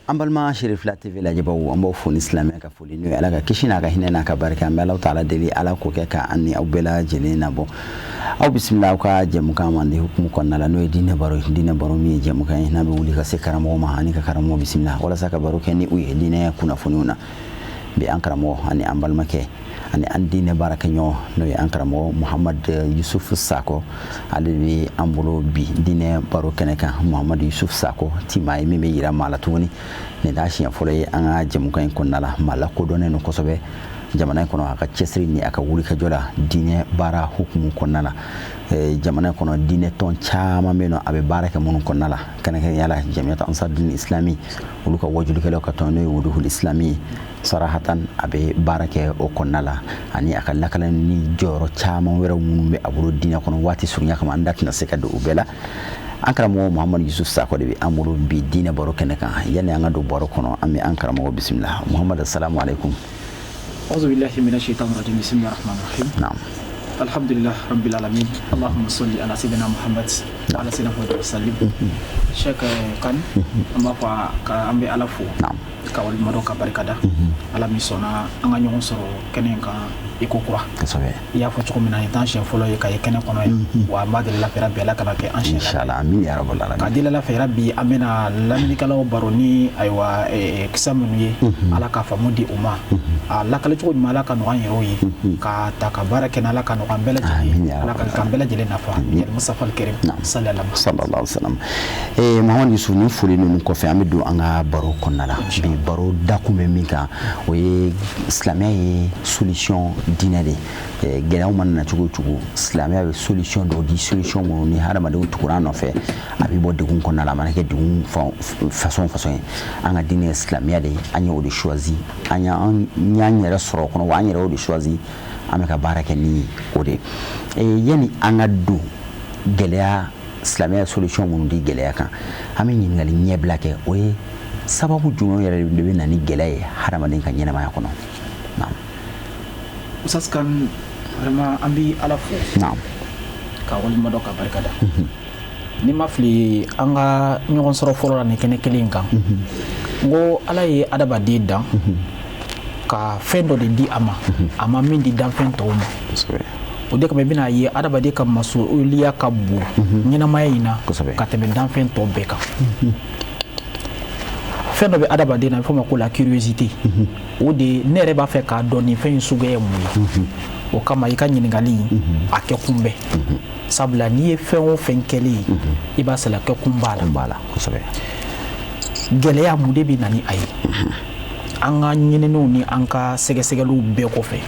An balima Cherifla TV lajɛbaw, an b'aw fo ni silamɛya ka foli, n'o ye Ala ka kisi n'a ka hinɛ n'a ka barika. An bɛ Alahu taala deli, Ala k'o kɛ ka an ni aw bɛɛ lajɛlen nabɔ. Aw bisimila aw ka jɛmukan mandi hukumu kɔnɔna la, n'o ye diinɛ baro ye. Diinɛ baro min ye jɛmukan ye n'a bɛ wuli ka se karamɔgɔ ma ani ka karamɔgɔ bisimila walasa ka baro kɛ ni u ye diinɛ kunnafoniw na. Bi, an karamɔgɔ ani an balimakɛ ani an diinɛ baarakɛɲɔgɔn, n'o ye an karamɔgɔ Muhamad Yusuf Sakɔ, ale bɛ an bolo bi diinɛ baro kɛnɛ kan. Muhamad Yusuf Sakɔ ti maa ye min bɛ yira maa la tuguni. Nin t'a siɲɛ fɔlɔ ye an ka jɛmukan in kɔnɔna la. Maa lakodɔnnen don kosɛbɛ jamana in kɔnɔ a ka cɛsiri ni a ka wulikajɔ la diinɛ baara hukumu kɔnɔna la. Jamana in kɔnɔ, diinɛ tɔn caman bɛ yen nɔ a bɛ baara kɛ minnu kɔnɔna la, kɛrɛnkɛrɛnnenya la Jamiyatu Ansar Dini Islami, olu ka wajulikɛlaw ka tɔn, n'o ye Wuduhul Islami ye. Sarahatan, a bɛ baara kɛ o kɔnɔna la, ani a ka lakana ni jɔyɔrɔ caman wɛrɛw minnu bɛ a bolo diinɛ kɔnɔ. Waati surunya kama, an da tɛna se ka don o bɛɛ la. An karamɔgɔ Muhamadu Yusuf Sakɔ de bɛ an bolo bi diinɛ baro kɛnɛ kan. Yanni an ka don baro kɔnɔ, an bɛ an karamɔgɔ bisimila. Muhamadu, assalamu alaikum. أعوذ بالله من الشيطان الرجيم، بسم الله الرحمن الرحيم. الحمد لله رب العالمين، اللهم صل على سيدنا محمد وعلى سيدنا محمد وسلم. Cheikh Kan, an b'a fɔ ka an bɛ Ala fo ka waleɲuman dɔn ka barika da Ala min sɔnna an ka ɲɔgɔn sɔrɔ kɛnɛ in kan i ko kura. I y'a fɔ cogo min na, nin t'an siɲɛ fɔlɔ ye ka ye kɛnɛ kɔnɔ yan, wa an b'a deli Ala fɛ bi, Ala kana kɛ an siɲɛ. Inshallah, amin ya rabbal alamin. Ka deli Ala fɛ bi, an bɛna lamɛnnikɛlaw baro ni ayiwa kisa minnu ye, Ala ka faamu di u ma, a lakale cogo ɲuman, Ala ka nɔgɔya an yɛrɛw ye ka ta ka baara kɛ, Ala ka nɔgɔya an bɛɛ lajɛlen ye, Ala ka k'an bɛɛ lajɛlen nafa. Mustafa al-Karim sallallahu sallallahu alaihi wasallam. Muhamadu Yusuf, ni foli ninnu kɔfɛ, an bɛ don an ka baro kɔnɔna la. Bi baro dakun bɛ min kan, o ye silamɛya ye solution diinɛ de ye. Gɛlɛyaw mana na cogo o cogo, silamɛya bɛ solution dɔw di, solution minnu ni hadamadenw tugura a nɔfɛ, a bɛ bɔ degun kɔnɔna la, a mana kɛ degun façon façon ye. An ka diinɛ ye silamɛya de ye, an ye o de choisi, an y'an yɛrɛ sɔrɔ o kɔnɔ, wa an yɛrɛ y'o de choisi, an bɛ ka baara kɛ ni o de ye. Yanni an ka don gɛlɛya, silamɛya solution minnu di gɛlɛya kan, an bɛ ɲininkali ɲɛbila kɛ, o ye sababu jumɛn yɛrɛ de bɛ na ni gɛlɛya ye hadamaden ka ɲɛnamaya kɔnɔ? Naam. Oustaz Kan, vraiment an bɛ Ala fo ka waleɲuman dɔn ka barika da. Ni ma fili, an ka ɲɔgɔn sɔrɔ fɔlɔ la nin kɛnɛ kelen in kan, n ko Ala ye adamaden dan ka fɛn dɔ de di a ma, a ma min di danfɛn tɔw ma. O de kama i bɛna ye adamaden ka masuliya ka bon ɲɛnamaya in na ka tɛmɛ danfɛn tɔ bɛɛ kan. Fɛn dɔ bɛ adamaden na, a bɛ fɔ o ma ko la curiosité. O de ne yɛrɛ b'a fɛ k'a dɔn nin fɛn in suguya ye mun ye. O kama i ka ɲininkali a kɛ kun bɛɛ, sabula n'i ye fɛn o fɛn kɛlen ye, i b'a sɔrɔ kɛ kun b'a la. B'a la kosɛbɛ. Gɛlɛya, mun de bɛ na ni a ye? An ka ɲininiw ni an ka sɛgɛsɛgɛliw bɛɛ kɔfɛ,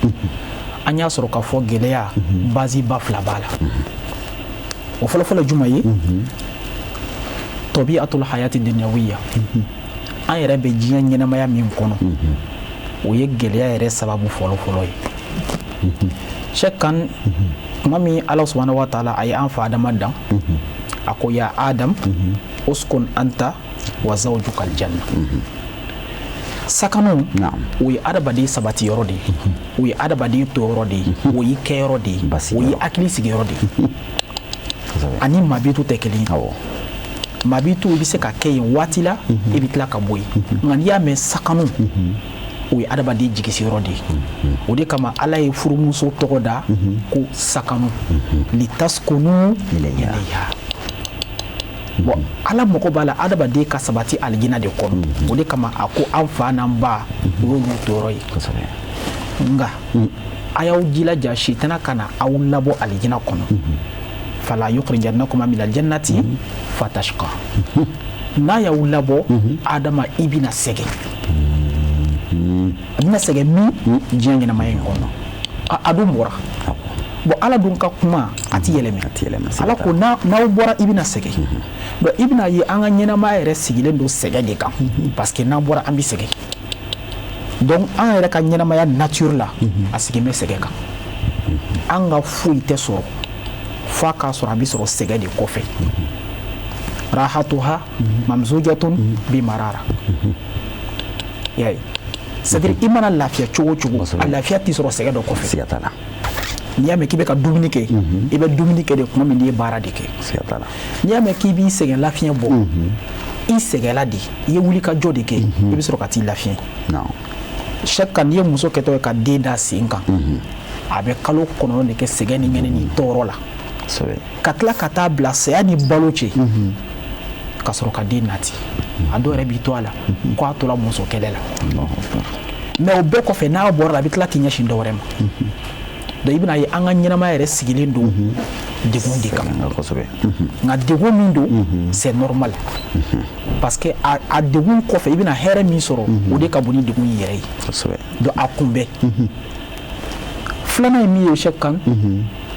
an y'a sɔrɔ k'a fɔ gɛlɛya base ba fila b'a la. O fɔlɔfɔlɔ jumɛn ye? Tabiatul hayati dunyawiya, an yɛrɛ bɛ diɲɛ ɲɛnamaya min kɔnɔ, o ye gɛlɛya yɛrɛ sababu fɔlɔfɔlɔ ye. Cheikh Kan, tuma min Ala subhanahu wa taala a ye an fa Adama dan, a ko: ya Adam uskun anta wa zawjuka aljanna. Sakanu, o ye adamaden sabati yɔrɔ de ye, o ye adamaden to yɔrɔ de ye, o ye kɛyɔrɔ de ye, o ye hakili sigiyɔrɔ de ye. Ani mabitu tɛ kelen ye. Mabitu, i bɛ se ka kɛ yen waati la, i bɛ tila ka bɔ yen. Nka n'i y'a mɛn sakanu, o ye adamaden jigisiyɔrɔ de ye. O de kama Ala ye furumuso tɔgɔ da ko sakanu, litaskunu ilayha. Bon, Ala mago b'a la adamaden ka sabati alijina de kɔnɔ. O de kama a ko an fa n'an ba, o y'olu tɔɔrɔ ye. Nka a y'aw jilaja sitana kana aw labɔ alijina kɔnɔ. Fala yukhrijannakuma minal jannati fatashqa. N'a y'aw labɔ, Adama, i bɛna sɛgɛn. A bɛna sɛgɛn min diɲɛ ɲɛnamaya in kɔnɔ, a dun bɔra. Bon, Ala dun ka kuma a ti yɛlɛmɛ. Ala ko n'aw bɔra, i bɛna sɛgɛn. Donc i bɛna ye an ka ɲɛnamaya yɛrɛ sigilen don sɛgɛn de kan, parce que n'an bɔra, an bɛ sɛgɛn. Donc an yɛrɛ ka ɲɛnamaya nature la, a sigilen bɛ sɛgɛn kan. An ka foyi tɛ sɔrɔ f'a k'a sɔrɔ a bɛ sɔrɔ sɛgɛn de kɔfɛ. Rahatuha mamzujatun bi marara. Y'a ye, c'est à dire i mana lafiya cogo o cogo, a lafiya t'i sɔrɔ sɛgɛn dɔ kɔfɛ. Siga t'a la. N'i y'a mɛn k'i bɛ ka dumuni kɛ, i bɛ dumuni kɛ de tuma min n'i ye baara de kɛ. Siga t'a la. N'i y'a mɛn k'i b'i sɛgɛn lafiɲɛ bɔ. I sɛgɛla de, i ye wuli ka jɔ de kɛ, i bɛ sɔrɔ ka t'i lafiɲɛ. Chaque cas, n'i ye muso kɛtɔ ye ka den da sen kan, a bɛ kalo 9 de kɛ sɛgɛn ni ŋɛnɛ ni tɔɔrɔ la, ka tila ka taa bila saya ni balo cɛ, ka sɔrɔ ka den nati. A dɔw yɛrɛ b'i to a la ko a tora muso kɛlɛ la. Mais o bɛɛ kɔfɛ, n'a bɔra la, a bɛ tila k'i ɲɛsin dɔ wɛrɛ ma. Donc i bɛna ye, an ka ɲɛnamaya yɛrɛ sigilen don degun de kan. Nka degun min don, c'est normal, parce que a degun kɔfɛ, i bɛna hɛrɛ min sɔrɔ, o de ka bon ni degun in yɛrɛ ye. Donc a kunbɛn filanan ye min ye, Cheikh Kan,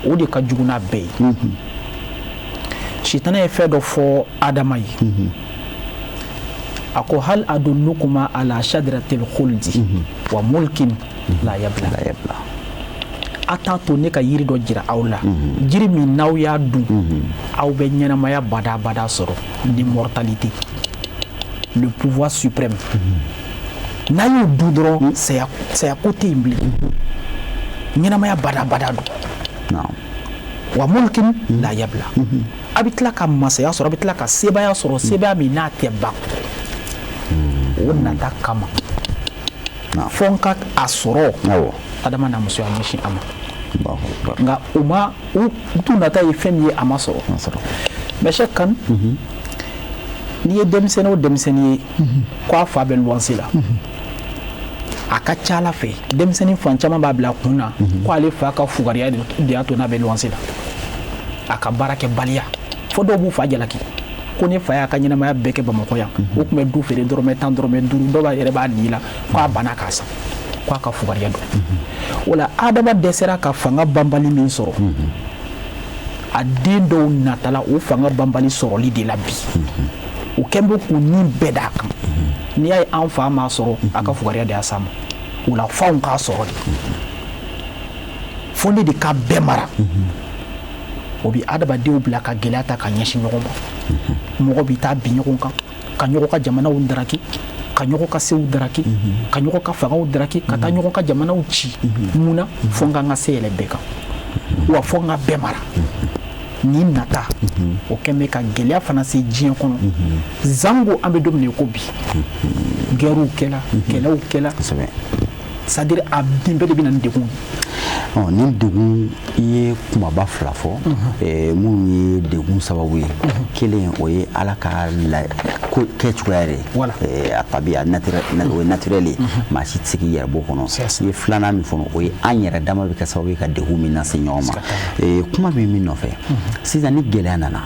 o de ka jugu n'a bɛɛ ye. Sitanɛ ye fɛn dɔ fɔ Adama ye. A ko: هل أدلكما على شجرة الخلد وملك لا يبلى. لا يبلى. A t'a to ne ka yiri dɔ jira aw la, jiri min n'aw y'a dun, aw bɛ ɲɛnamaya badabada sɔrɔ, l'immortalité, le pouvoir suprême. N'a y'o dun dɔrɔn, saya, saya ko tɛ yen bilen, ɲɛnamaya badabada don. وملك لا يبلى. A bɛ tila ka masaya sɔrɔ, a bɛ tila ka sebaaya sɔrɔ, sebaaya min n'a tɛ ban. O nata kama, fo n ka a sɔrɔ. Adama n'a muso y'a ɲɛsin a ma, nka u ma u tun nata ye fɛn min ye, a ma sɔrɔ. Mais Cheikh Kan, n'i ye denmisɛnnin o denmisɛnnin ye ko a fa bɛ luwanse la, a ka ca ala fɛ, denmisɛnnin fan caman b'a bila kun na ko ale fa ka fugariya de y'a to n'a bɛ luwanse la, a ka baara kɛbaliya. Fo dɔw b'u fa jalaki ko ne fa y'a ka ɲɛnamaya bɛɛ kɛ Bamakɔ yan, o tun bɛ du feere dɔrɔmɛ 10, dɔrɔmɛ 5. Dɔw b'a yɛrɛ b'a ni la ko a banna k'a san, ko a ka fugariya don. O la, Adama dɛsɛra ka fanga banbali min sɔrɔ, a den dɔw natala o fanga banbali sɔrɔli de la bi, o kɛn bɛ k'u ni bɛɛ d'a kan. N'i y'a ye an fa m'a sɔrɔ, a ka fugariya de y'a s'a ma. O la, f'anw k'a sɔrɔ de, fo ne de ka bɛɛ mara. O bi adamadenw bila ka gɛlɛya ta ka ɲɛsin ɲɔgɔn ma. Mɔgɔ bi taa bin ɲɔgɔn kan, ka ɲɔgɔn ka jamanaw daraki, ka ɲɔgɔn ka sew daraki, ka ɲɔgɔn ka fangaw daraki, ka taa ɲɔgɔn ka jamanaw ci. Mun na? Fo n ka n ka se yɛlɛ bɛɛ kan, wa fo n ka bɛɛ mara. Nin nata o kɛn bɛ ka gɛlɛya fana se diɲɛ kɔnɔ. Zango an bɛ don min na i ko bi, guerrew kɛla, kɛlɛw kɛla, c'est à dire a nin bɛɛ de bɛ na ni degun ye. Nin degun, i ye kumaba fila fɔ minnu ye degun sababu ye. Kelen, o ye Ala ka la ko kɛcogoya yɛrɛ ye, a tabiya, o ye naturel ye, maa si tɛ se k'i yɛrɛ bɔ kɔnɔ. I ye filanan min fɔ, o ye an yɛrɛ dama bɛ kɛ sababu ye ka degun min lase ɲɔgɔn ma. Kuma bɛ min nɔfɛ sisan, ni gɛlɛya nana,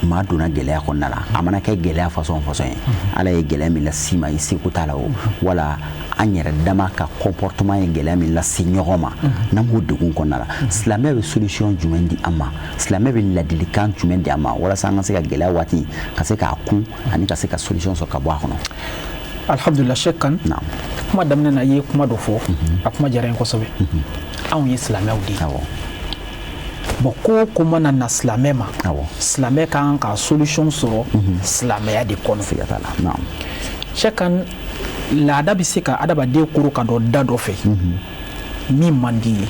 maa donna gɛlɛya kɔnɔna la, a mana kɛ gɛlɛya façon façon ye, Ala ye gɛlɛya min las'i ma, i seko t'a la, o wala an yɛrɛ dama ka comportement ye gɛlɛya min lase ɲɔgɔn ma, n'an b'o degun kɔnɔna la, silamɛ bɛ solution jumɛn di an ma? Silamɛ bɛ ladilikan jumɛn di an ma walasa an ka se ka gɛlɛya waati ka se k'a kun ani ka se ka solution sɔrɔ ka bɔ a kɔnɔ? Alhamdulillah, Cheikh Kan, kuma daminɛ na, i ye kuma dɔ fɔ, a kuma diyara n ye kosɛbɛ. Anw ye silamɛw de ye. Bon, ko o ko mana na silamɛ ma, silamɛ kan ka solution sɔrɔ silamɛya de kɔnɔ. Siga t'a la. Cheikh Kan, laada bɛ se ka adamaden koro ka dɔn da dɔ fɛ min man di ye,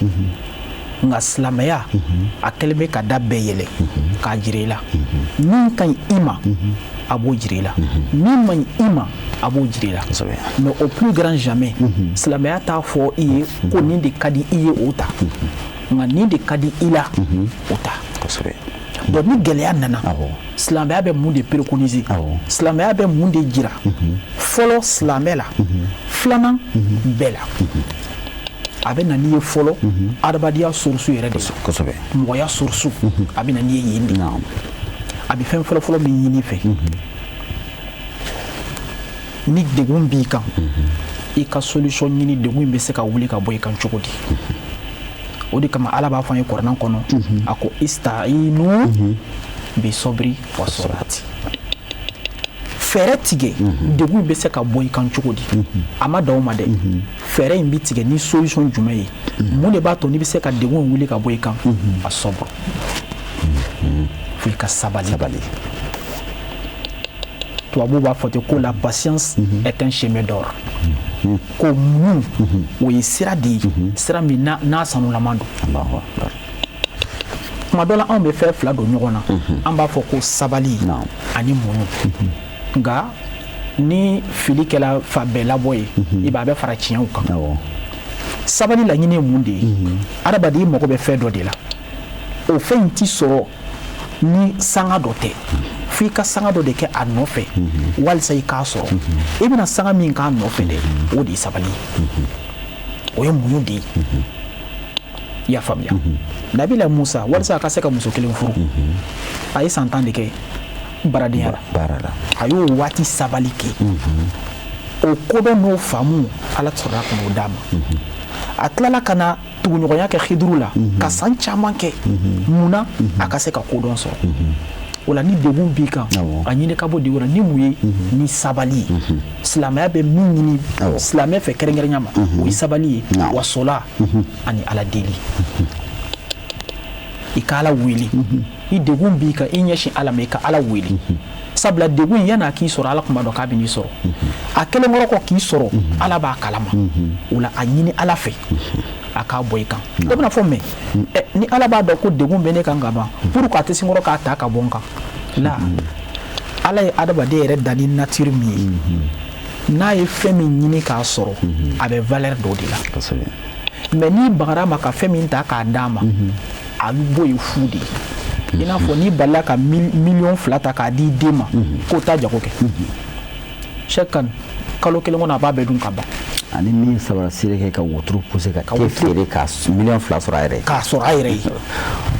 nka silamɛya a kɛlen bɛ ka da bɛɛ yɛlɛ k'a jira i la. Min ka ɲi i ma, a b'o jira i la. Min man ɲi i ma, a b'o jira i la. Mais au plus grand jamais, silamɛya t'a fɔ i ye ko nin de ka di i ye, o ta, nka nin de ka di i la, o ta. Donc ni gɛlɛya nana, silamɛya bɛ mun de préconiser? Silamɛya bɛ mun de jira? Fɔlɔ, silamɛ la. Filanan, bɛɛ la. A bɛ na n'i ye fɔlɔ adamadenya source yɛrɛ de la, mɔgɔya source, a bɛ na n'i ye yen de. A bɛ fɛn fɔlɔ fɔlɔ min ɲini fɛ, ni degun b'i kan, i ka solution ɲini degun in bɛ se ka wuli ka bɔ i kan cogo di. O de kama Ala b'a fɔ an ye Kuranɛ kɔnɔ, a ko: استعينوا بالصبر والصلاة. Fɛɛrɛ tigɛ degun bɛ se ka bɔ i kan cogo di. A ma dan o ma dɛ, fɛɛrɛ in bɛ tigɛ ni solution jumɛn ye? Mun de b'a to n'i bɛ se ka degun in wuli ka bɔ i kan? A sɔbɔ, fo i ka sabali. Tubabuw b'a fɔ ten ko la patience est un chemin d'or, ko muɲu o ye sira de ye, sira min n'a sanulama don. Tuma dɔ la, anw bɛ fɛn fila don ɲɔgɔn na. An b'a fɔ ko sabali ani muɲu. Nka ni fili kɛla fa bɛɛ labɔ ye, i b'a bɛ fara tiɲɛw kan. Sabali laɲini ye mun de ye? Adamaden mago bɛ fɛn dɔ de la, o fɛn in ti sɔrɔ ni sanga dɔ tɛ, f'i ka sanga dɔ de kɛ a nɔfɛ walisa i k'a sɔrɔ. I bɛna sanga min k'a nɔfɛ dɛ, o de ye sabali ye, o ye muɲu de ye. I y'a faamuya? Nabila Musa, walisa a ka se ka muso kelen furu, a ye san 10 de kɛ baradenya la. A y'o waati sabali kɛ, o kodɔn n'o faamu, Ala sɔrɔla ka n'o d'a ma. A tilala ka na tuguɲɔgɔnya kɛ Hiduru la ka san caman kɛ. Mun na? A ka se ka kodɔn sɔrɔ. O la, ni degun b'i kan, a ɲini ka bɔ degun na ni mun ye? Ni sabali ye. Silamɛya bɛ min ɲini silamɛ fɛ kɛrɛnkɛrɛnya ma, o ye sabali ye, wa sɔla ani Ala deli. I ka Ala wele, i degun b'i kan, i ɲɛsin Ala ma, i ka Ala wele, sabula degun in, yan'a k'i sɔrɔ, Ala tun b'a dɔn k'a bɛ n'i sɔrɔ. A kɛlen kɔrɔ kɔ k'i sɔrɔ, Ala b'a kalama. O la, a ɲini Ala fɛ a k'a bɔ i kan. Dɔ bɛna fɔ, mais ni Ala b'a dɔn ko degun bɛ ne kan ka ban, pour que a tɛ sin kɔrɔ k'a ta ka bɔ n kan la. Ala ye adamaden yɛrɛ dan ni nature min ye, n'a ye fɛn min ɲini k'a sɔrɔ, a bɛ valeur dɔ de la. Mais n'i bagara ma ka fɛn min ta k'a d'a ma, a bɛ bɔ yen fu de ye. I n'a fɔ n'i balila ka miliyɔn 2 ta k'a di den ma k'o taa jago kɛ, chaque kan kalo kelen kɔnɔ, a b'a bɛɛ dun ka ban. Ani min sabara sere kɛ ka wotoro pousser ka te feere ka miliyɔn 2 sɔrɔ a yɛrɛ ye. K'a sɔrɔ a yɛrɛ ye,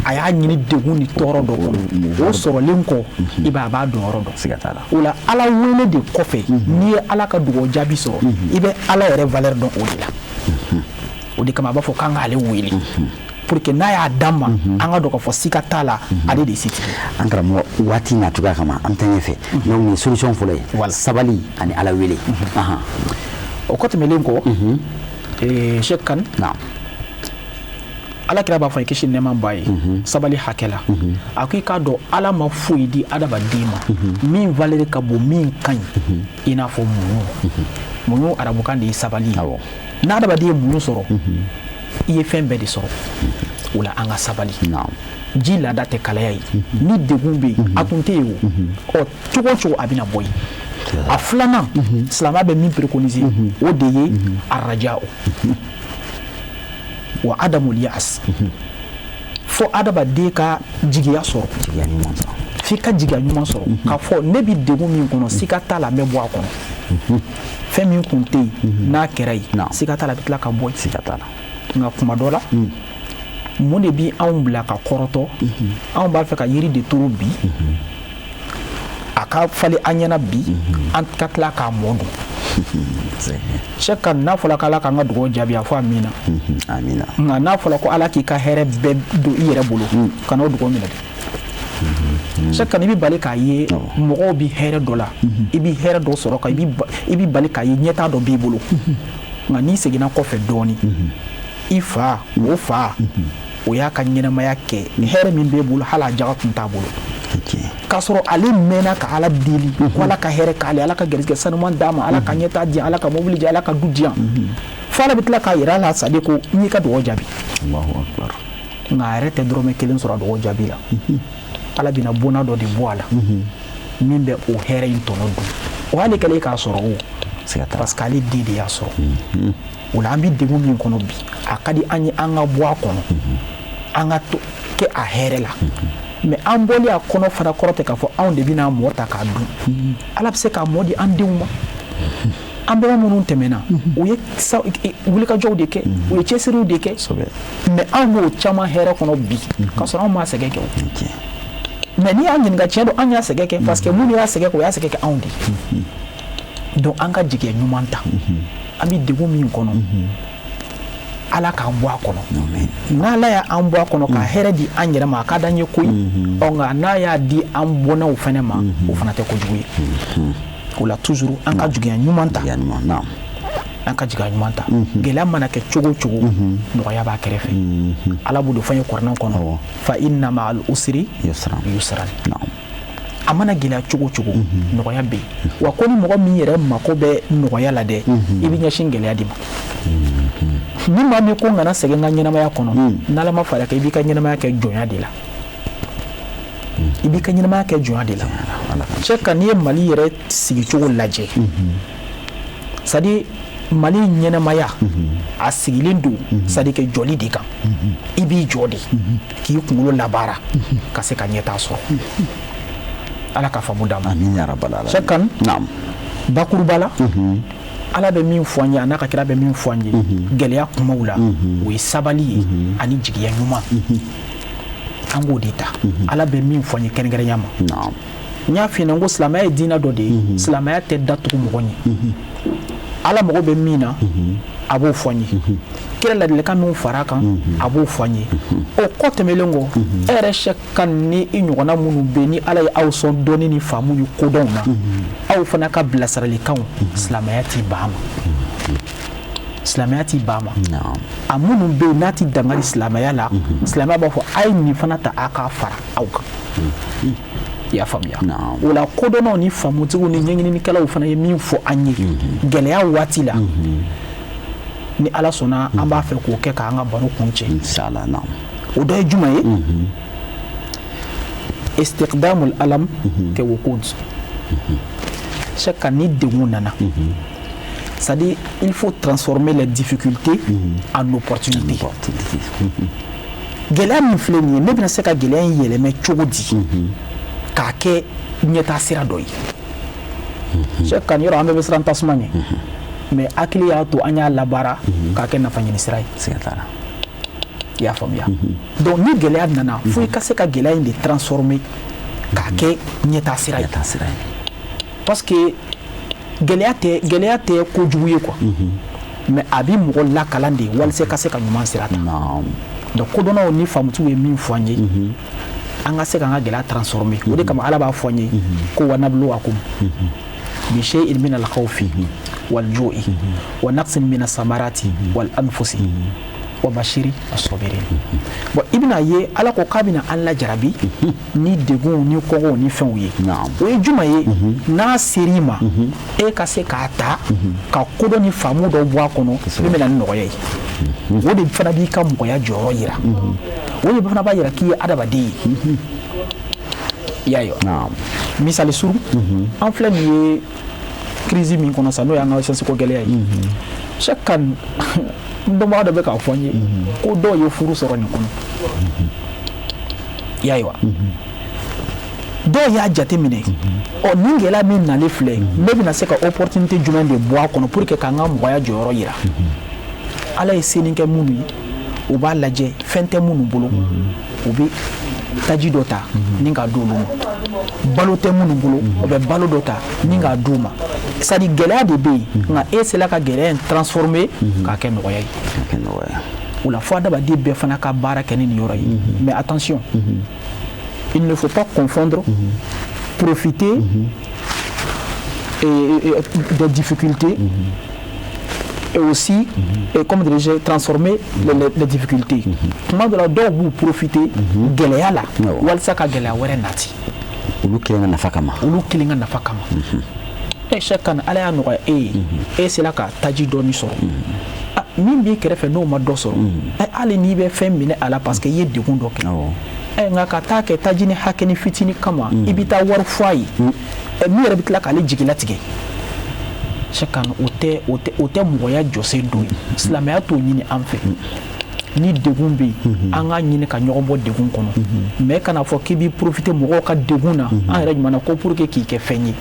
a y'a ɲini degun ni tɔɔrɔ dɔ kɔnɔ. O sɔrɔlen kɔ, i b'a, a b'a dɔn yɔrɔ dɔn. Siga t'a la. O la, Ala wele de kɔfɛ, n'i ye Ala ka dugawu jaabi sɔrɔ, i bɛ Ala yɛrɛ valeur dɔn o de la. O de kama a b'a fɔ k'an k'ale wele, pour que n'a y'a d'an ma, an ka dɔn k'a fɔ siga t'a la, ale de ye setigi ye. An karamɔgɔ, waati na cogoya kama, an bɛ taa ɲɛfɛ. Donc nin ye solution fɔlɔ ye, sabali ani Ala wele. O kɔ tɛmɛnen kɔ, Cheikh Kane, Ala kira b'a fɔ ye, kisi nɛɛma b'a ye, sabali hakɛ la, a ko i k'a dɔn, Ala ma foyi di adamaden ma min valeur ka bon, min ka ɲi i n'a fɔ muɲu. Muɲu, arabukan de ye sabali ye. N'adamaden ye muɲu sɔrɔ, i ye fɛn bɛɛ de sɔrɔ. O la, an ka sabali. Ji laada tɛ kalaya ye. Ni degun bɛ yen, a tun tɛ yen o, ɔ cogo o cogo, a bɛna bɔ yen. A filanan, silamɛya bɛ min préconiser, o de ye araja o wa adamul yaas. Fo adamaden ka jigiya sɔrɔ, f'i ka jigiya ɲuman sɔrɔ k'a fɔ ne bɛ degun min kɔnɔ, siga t'a la, n bɛ bɔ a kɔnɔ. Fɛn min kun tɛ yen, n'a kɛra yen, siga t'a la, a bɛ tila ka bɔ yen. Siga t'a la. Nka kuma dɔ la, mun de bi anw bila ka kɔrɔtɔ? Anw b'a fɛ ka yiri de turu bi, a ka falen an ɲɛna bi, an ka tila k'a mɔ dun. Cheikh Kane, n'a fɔra k'Ala k'an ka dugawu jaabi, a fɔ amina. Amina. Nka n'a fɔra ko Ala k'i ka hɛrɛ bɛɛ don i yɛrɛ bolo, kana o dugawu minɛ dɛ. Cheikh Kane, i bɛ bali k'a ye mɔgɔw bɛ hɛrɛ dɔ la, i bɛ hɛrɛ dɔ sɔrɔ kan, i bɛ bali k'a ye ɲɛtaa dɔ b'i bolo. Nka n'i seginna kɔfɛ dɔɔnin, i fa, o fa o y'a ka ɲɛnamaya kɛ, hɛrɛ min b'e bolo, hali a jaga tun t'a bolo, k'a sɔrɔ ale mɛnna ka Ala deli ko Ala ka hɛrɛ k'ale, Ala ka garisɛgɛ sanuman d'a ma, Ala ka ɲɛtaa di yan, Ala ka mobili di, Ala ka du di yan, fo Ala bɛ tila k'a yira a la sadi ko n y'i ka dugawu jaabi. Nka a yɛrɛ tɛ dɔrɔmɛ kelen sɔrɔ a dugawu jaabi la. Ala bɛna bonna dɔ de bɔ a la min bɛ o hɛrɛ in tɔnɔ dun. O hali kɛlen k'a sɔrɔ o, parce que ale den de y'a sɔrɔ. O la, an bɛ degun min kɔnɔ bi, a ka di an ye an ka bɔ a kɔnɔ, an ka to kɛ a hɛrɛ la. Mais an bɔli a kɔnɔ fana kɔrɔ tɛ k'a fɔ anw de bɛna mɔ ta k'a dun. Ala bɛ se k'a mɔ di an denw ma. An bɛɛ minnu tɛmɛna, u ye wulikajɔw de kɛ, u ye cɛsiriw de kɛ, mais anw b'o caman hɛrɛ kɔnɔ bi k'a sɔrɔ anw m'a sɛgɛn kɛ o. Mais n'i y'a ɲininka, tiɲɛ don, an y'a sɛgɛn kɛ, parce que minnu y'a sɛgɛn kɛ, o y'a sɛgɛn kɛ anw de ye. Donc an ka jigiya ɲuman ta. An bɛ degun min kɔnɔ, Ala k'an bɔ a kɔnɔ. N'Ala y'an bɔ a kɔnɔ ka hɛrɛ di an yɛrɛ ma, a ka d'an ye koyi. Ɔ nka n'a y'a di an bɔnnaw fɛnɛ ma, o fana tɛ kojugu ye. O la, toujours an ka jigiya ɲuman ta, an ka jigiya ɲuman ta. Gɛlɛya mana kɛ cogo o cogo, nɔgɔya b'a kɛrɛfɛ. Ala b'o de fɔ an ye kuranɛ kɔnɔ: fa inna ma'al usri yusran. A mana gɛlɛya cogo o cogo, nɔgɔya bɛ yen. Wa ko ni mɔgɔ min yɛrɛ mako bɛ nɔgɔya la dɛ, i bɛ ɲɛsin gɛlɛya de ma. Ni maa min ko n kana sɛgɛn n ka ɲɛnamaya kɔnɔ, n'Ala ma fara kan, i b'i ka ɲɛnamaya kɛ jɔnya de la. I b'i ka ɲɛnamaya kɛ jɔnya de la. Cheikh Kane, n'i ye Mali yɛrɛ sigicogo lajɛ, c'est à dire Mali ɲɛnamaya a sigilen don, c'est à dire que jɔli de kan. I b'i jɔ de k'i kunkolo labaara ka se ka ɲɛtaa sɔrɔ. Ala ka faamu d'an ma. Amin ya rabbal alamin. Cheikh Kane, naam. Bakuruba la, Ala bɛ min fɔ an ye, a n'a ka kira bɛ min fɔ an ye gɛlɛya kumaw la, o ye sabali ye ani jigiya ɲuman. An k'o de ta. Ala bɛ min fɔ an ye kɛrɛnkɛrɛnya ma, naam, n y'a f'i ɲɛna n ko silamɛya ye diinɛ dɔ de ye. Silamɛya tɛ datugu mɔgɔ ɲɛ. Ala mago bɛ min na, a b'o fɔ an ye. Kira ladilikan min fara a kan, a b'o fɔ an ye. O kɔ tɛmɛlen kɔ, e yɛrɛ Cheikh Kane ni i ɲɔgɔnna minnu bɛ ni Ala ye aw sɔn dɔnni ni faamu ni kodɔnw na, aw fana ka bilasiralikanw, silamɛya t'i ban a ma, silamɛya t'i ban a ma. Naam. A minnu bɛ yen n'a ti dankari silamɛya la, silamɛya b'a fɔ a ye nin fana ta, a k'a fara aw kan. I y'a faamuya? Naam. O la, kodɔnnaw ni faamutigiw ni ɲɛɲininikɛlaw fana ye min fɔ an ye gɛlɛya waati la, ni Ala sɔnna, an b'a fɛ k'o kɛ k'an ka baro kun cɛ. Inshallah, naam. O dɔ ye jumɛn ye? Istiqdamul alam kɛ wuqud. Chaque cas ni degun nana, c'est-à-dire il faut transformer les difficultés en opportunités. Opportunité. Gɛlɛya min filɛ nin ye, ne bɛna se ka gɛlɛya in yɛlɛmɛ cogo di k'a kɛ ɲɛtaa sira dɔ ye? Cheikh Kane, yɔrɔ an bɛɛ bɛ siran tasuma ɲɛ, mais hakili y'a to an y'a labaara k'a kɛ nafa ɲini sira ye. Siga t'a la. I y'a faamuya? Donc ni gɛlɛya nana, fo i ka se ka gɛlɛya in de transformer k'a kɛ ɲɛtaa sira ye. Ɲɛtaa sira ye. Parce que gɛlɛya tɛ kojugu ye quoi, mais a bi mɔgɔ lakalan de walasa ka se ka ɲuman sira ta. Naam. Donc kodɔnnaw ni faamutigiw ye min fɔ an ye, an ka se k'an ka gɛlɛya transformer. O de kama Ala b'a fɔ an ye ko wa nabluwakum bi shay'in min al-khawfi wal ju'i wa naqsin min as-samarati wal anfusi wa bashiri as-sabirin. Bon, i bɛna ye Ala ko k'a bɛna an lajarabi ni degunw ni kɔngɔw ni fɛnw ye. Naam. O ye jumɛn ye? N'a ser'i ma, e ka se k'a ta ka kodɔn ni faamu dɔ bɔ a kɔnɔ min bɛ na ni nɔgɔya ye. O de fana b'i ka mɔgɔya jɔyɔrɔ yira, o de fana b'a yira k'i ye adamaden ye. I y'a ye wa? Naam. Misali suru, an filɛ nin ye crise min kɔnɔ sa, n'o y'an ka essence ko gɛlɛya ye. Chaque kan n dɔnbaga dɔ bɛ k'a fɔ n ye ko dɔw ye furu sɔrɔ nin kɔnɔ. I y'a ye wa? Dɔw y'a jate minɛ, ɔ nin gɛlɛya min nalen filɛ, ne bɛna se ka opportunité jumɛn de bɔ a kɔnɔ pour que k'an ka mɔgɔya jɔyɔrɔ yira? Ala ye seni kɛ minnu ye, u b'a lajɛ fɛn tɛ minnu bolo, u bɛ taji dɔ ta ni k'a d'olu ma. Balo tɛ minnu bolo, u bɛ balo dɔ ta ni k'a d'u ma. C'est à dire gɛlɛya de bɛ yen, nka e sera ka gɛlɛya in transformer k'a kɛ nɔgɔya ye. K'a kɛ nɔgɔya. O la, fo adamaden bɛɛ fana ka baara kɛ ni nin yɔrɔ ye. Mais attention, il ne faut pas confondre profiter et des difficultés et aussi, et comme dirais-je, transformer les difficultés. Tuma dɔ la, dɔw b'u profiter gɛlɛya la walasa ka gɛlɛya wɛrɛ nati. Olu kelen ka nafa kama. Olu kelen ka nafa kama. E Cheikh Kane, Ala y'a nɔgɔya e ye, e sera ka taji dɔɔni sɔrɔ. Ah, min b'i kɛrɛfɛ n'o ma dɔ sɔrɔ, hali n'i bɛ fɛn minɛ a la parce que i ye degun dɔ kɛ, nka ka taa kɛ taji ni hakɛ ni fitinin kama, i bɛ taa wari fɔ a ye, min yɛrɛ bɛ tila k'ale jigilatigɛ. Cheikh Kane, o tɛ mɔgɔya jɔsen dɔ ye. Silamɛya t'o ɲini an fɛ. Ni degun bɛ yen, an k'a ɲini ka ɲɔgɔn bɔ degun kɔnɔ, mais kana fɔ k'i b'i profiter mɔgɔw ka degun na an yɛrɛ ɲuman na ko pour que k'i kɛ fɛn ye.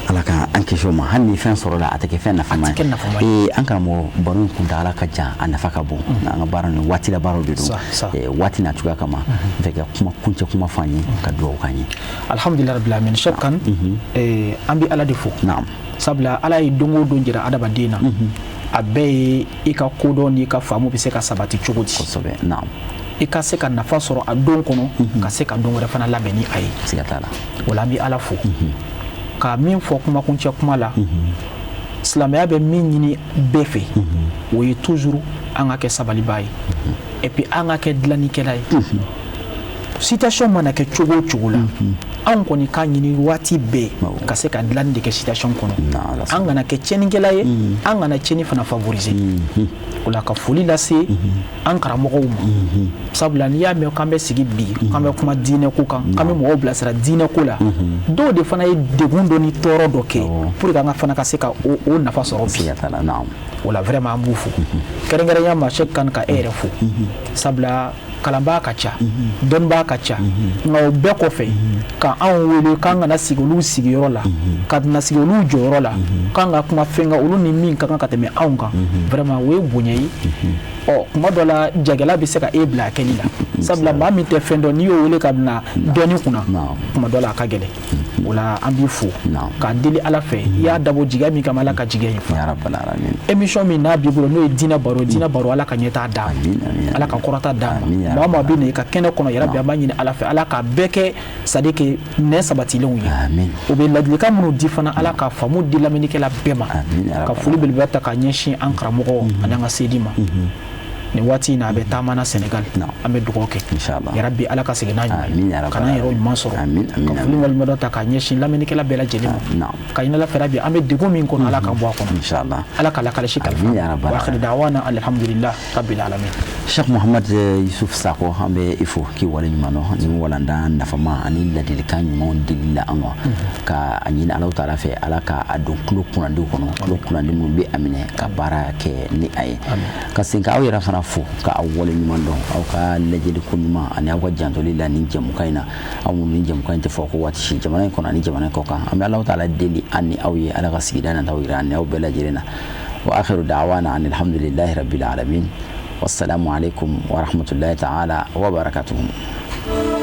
Ala ka an kisi o ma. Hali ni fɛn sɔrɔla, a tɛ kɛ fɛn nafama. A tɛ kɛ nafama ye. Ee, an karamɔgɔ, baro in kuntagala ka jan, a nafa ka bon. An ka baara nin waati la baaraw de don. Waati n'a cogoya kama, n fɛ ka kuma kuncɛ kuma fɔ an ye ka dugawu k'an ye. Alhamdulilah rabbil alamin. Cheikh Kane, an bɛ Ala de fo, sabula Ala ye don o don jira adamaden na, a bɛɛ ye i ka kodɔn n'i ka faamu bɛ se ka sabati cogo di, kosɛbɛ naam i ka se ka nafa sɔrɔ a don kɔnɔ, ka se ka don wɛrɛ fana labɛn ni a ye. Siga t'a la. O la, an bɛ Ala fo ka min fɔ kumakuncɛ kuma la, silamɛya bɛ min ɲini bɛɛ fɛ, o ye toujours an ka kɛ sabalibaa ye et puis an ka kɛ dilannikɛla ye. Situation mana kɛ cogo o cogo la. Anw kɔni k'a ɲini waati bɛɛ ka se ka dilanni de kɛ situation kɔnɔ. An kana kɛ tiɲɛnikɛla ye, an kana tiɲɛni fana favoriser. O la, ka foli lase an karamɔgɔw ma, sabula n'i y'a mɛn k'an bɛ sigi bi, k'an bɛ kuma diinɛ ko kan, k'an bɛ mɔgɔw bilasira diinɛ ko la, dɔw de fana ye degun dɔ ni tɔɔrɔ dɔ kɛ pour que an ka fana ka se ka o nafa sɔrɔ bi. O la, vraiment, an b'u fo kɛrɛnkɛrɛnya ma. Cheikh Kane, ka e yɛrɛ fo, sabula kalanbaa ka ca, dɔnnibaa ka ca, nka o bɛɛ kɔfɛ, ka anw wele k'an kana sigi olu sigiyɔrɔ la, ka na sigi olu jɔyɔrɔ la, k'an ka kuma fɛn kan olu ni min ka kan ka tɛmɛ anw kan, vraiment, o ye bonya ye. Ɔ, kuma dɔ la, jagɛla bɛ se ka e bila a kɛli la, sabula maa min tɛ fɛn dɔn, n'i y'o wele ka na dɔnni kunna, kuma dɔ la a ka gɛlɛn. O la, an b'i fo k'a deli Ala fɛ, i y'a dabɔ jigiya min kama, Ala ka jigiya in fa. Émission min n'a b'i bolo, n'o ye Diinɛ Baro, Diinɛ Baro, Ala ka ɲɛtaa d'a ma, Ala ka kɔrɔta d'a ma. Maa o maa bɛ na i ka kɛnɛ kɔnɔ yɛrɛ bi, an b'a ɲini Ala fɛ, Ala k'a bɛɛ kɛ, c'est à dire que nɛn sabatilenw ye. O bɛ ladilikan minnu di fana, Ala ka faamu di lamɛnnikɛla bɛɛ ma. Ka foli belebeleba ta k'a ɲɛsin an karamɔgɔ ani an ka sedi ma nin waati in na, a bɛ taama na Sénégal. An bɛ dugawu kɛ, yarabi, Ala ka segin n'a ɲuman ye, ka n'an yɛrɛw ɲuman sɔrɔ. Ka foli waleɲumandɔn ta k'a ɲɛsin lamɛnnikɛla bɛɛ lajɛlen ma, ka ɲini Ala fɛ bi, an bɛ degun min kɔnɔ, Ala ka bɔ a kɔnɔ, Ala ka lakalisi kalifa. Wa akhiri da'wana alhamdulillah rabbil alamin. Cheikh Muhammad Yusuf Sako, an bɛ i fo k'i wale ɲuman dɔn ni walanda nafama ani ladilikan ɲumanw dili la an ma. Ka a ɲini Ala taala fɛ, Ala ka a don tulo kunnandiw kɔnɔ, tulo kunnandi minnu bɛ a minɛ ka baara kɛ ni a ye. Ka segin ka aw yɛrɛ fana fo ka aw wale ɲuman dɔn aw ka lajɛli ko ɲuman ani aw ka jantoli la nin jɛmukan in na. Aw minnu ni jɛmukan in tɛ fɔ ko waati si, jamana in kɔnɔ ani jamana in kɔ kan, an bɛ Ala taala deli an ni aw ye, Ala ka sigida nataw yira an ni aw bɛɛ lajɛlen na. Wa akhiru da'wana an alhamdulillahi rabbil alamin. Wassalamu alaikum wa rahmatullahi ta'ala wa barakatuhu.